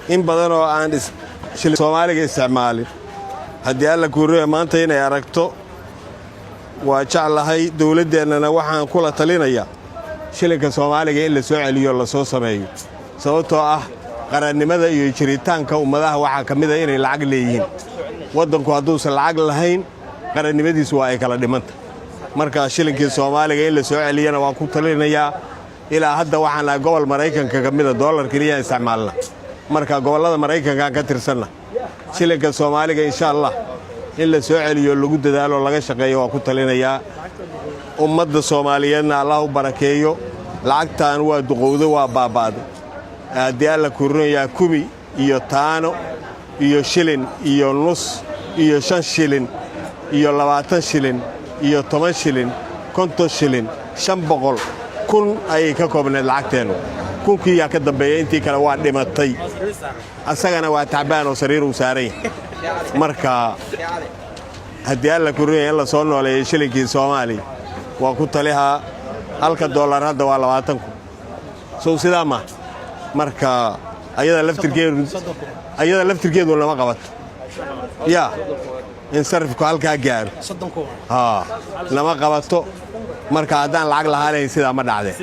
In badan oo aan shilin Soomaaliga isticmaalin, haddii Alla kuuriya, maanta inay aragto waa jeclahay. Dowladdeennana waxaan kula talinayaa shilinka Soomaaliga in la soo celiyo, lasoo sameeyo, sababtoo ah qarannimada iyo jiritaanka ummadaha waxaa ka mida inay lacag leeyihiin. Waddanku hadduusan lacag lahayn, qarannimadiisu waa ay kala dhimanta. Marka shilinkii Soomaaliga in la soo celiyana waan ku talinayaa. Ilaa hadda waxaan nahay gobol Maraykanka ka mida, dollar keliya isticmaalna. Marka gobollada Maraykankaan ka tirsanna. Shilinka Soomaaliga, insha Allah, in la soo celiyo, lagu dadaalo, laga shaqeeyo waan ku talinayaa. Ummadda Soomaaliyeedna Allah u barakeeyo. Lacagtan waa duqowdo, waa baaba'day. Haddii Alla kurinayaa, kumi iyo taano iyo shilin iyo nus iyo 5 shilin iyo 20 shilin iyo 10 shilin, 50 shilin, 500, 1000 ayay ka koobneed lacagteennu. Kunkii yaa ka dambeeya, intii kale waa dhimatay. Asagana waa tacbaan oo sariir uu saaran yahay. Marka haddii Alla kurinaya, in la soo nooleeyo shilinkii Soomaaliya waa ku talihaa. Halka dollar hadda waa 20,000, sow sidaa ma? Marka ayada laftirkeedu lama qabato yaa in sarifku halkaa gaaro, haa, lama qabato. Marka haddaan lacag lahaanayn, sidaa ma dhacde.